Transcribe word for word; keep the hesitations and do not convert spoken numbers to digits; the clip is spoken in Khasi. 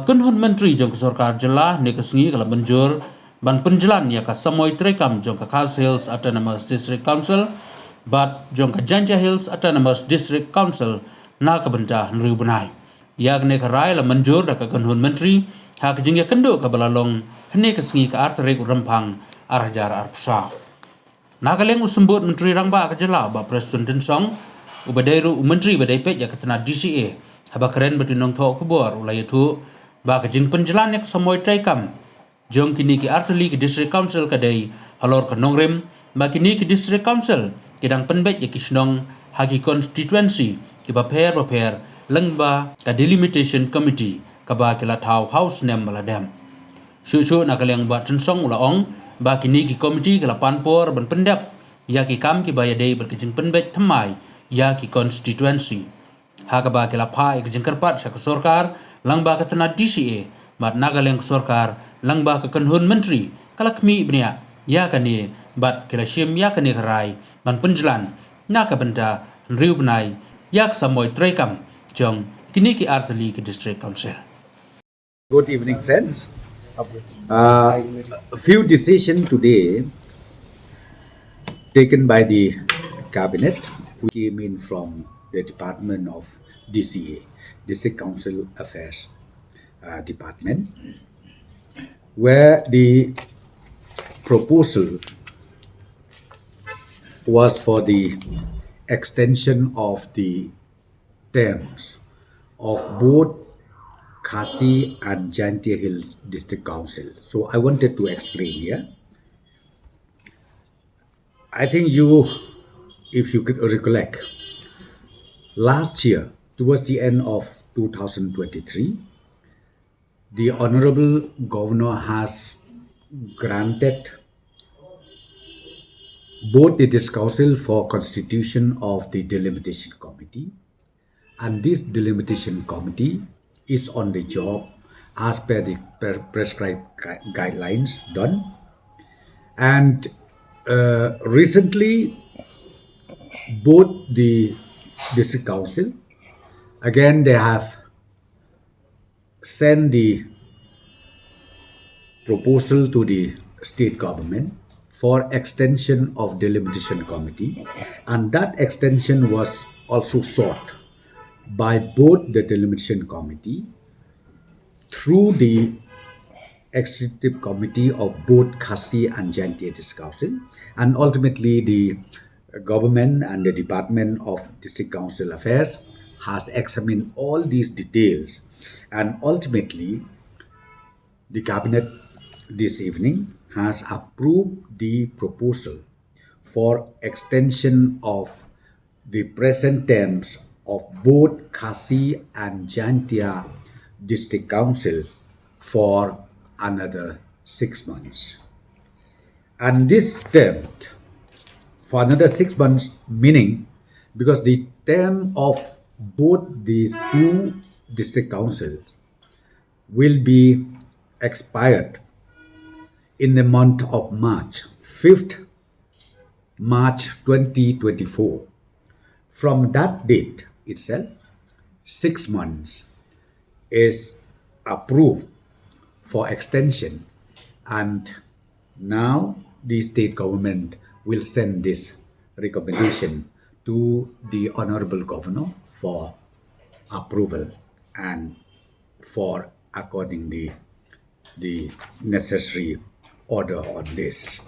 Kynhun Myntri jong ka Sorkar Jylla hynne ka sngi ka la mynjur ban pynjlan ïa ka samoi treikam jong ka Khasi Hills Autonomous District Council bad jong ka Jaintia Hills Autonomous District Council na ka bynta hynriew bnai. Ïa kane ka rai la mynjur da ka Kynhun Myntri ha ka jingïakynduh kaba la long hynne ka sngi ka ar tarik u Rymphang ar hajar arphew saw. Na ka liang u Symbud Myntri Rangbah ka Jylla Bah Prestone Tynsong, uba dei ruh u Myntri ba dei peit ïa ka tnad D C A, haba kren bad ki nongthoh khubor u la ïathuh ba ka jingpynjlan ïa ka samoi treikam jong kine ki artylli ki District Council ka dei halor ka nongrim ba kine ki District Council ki dang pynbeit ïa ki shnong ha ki constituency kiba pher bapher lyngba ka Delimitation Committee kaba ki la thaw ha u snem ba la dep. Shuh shuh na ka liang Bah Tynsong u la ong ba kine ki committee ki la pan por ban pyndep ïa ki kam kiba ïadei bad ka jingpynbeit thymmai ïa ki constituency, ha kaba ki la phah ïa ka jingkyrpad sha ka sorkar lyngba ka tnad D C A bad na ka liang ka sorkar lyngba ka Kynhun Myntri ka la khmih bniah ïa kane bad ki la shim ïa kane ka rai ban pynjlan na ka bynta hynriew bnai ïa ka samoi treikam jong kine ki artylli ki District Council. Good evening, friends. Uh, a few decisions today taken by the cabinet, which came in from the Department of D C A, District Council Affairs uh, Department, where the proposal was for the extension of the terms of both Khasi and Jaintia Hills District Council. So I wanted to explain here. I think you, if you could recollect, last year, towards the end of two thousand twenty-three, the Honorable Governor has granted both the District Council for constitution of the Delimitation Committee, and this Delimitation Committee is on the job as per the pre- prescribed gui- guidelines done. And uh, recently, both the District Council, again, they have sent the proposal to the state government for extension of Delimitation Committee, and that extension was also sought by both the Delimitation Committee through the Executive Committee of both Khasi and Jaintia District Council, and ultimately the government and the Department of District Council Affairs has examined all these details, and ultimately the cabinet this evening has approved the proposal for extension of the present terms of both Khasi and Jaintia District Council for another six months. And this term, for another six months, meaning because the term of both these two district councils will be expired in the month of March, fifth March twenty twenty-four. From that date itself, six months is approved for extension, and now the state government will send this recommendation to the Honorable Governor for approval and for accordingly the necessary order on this.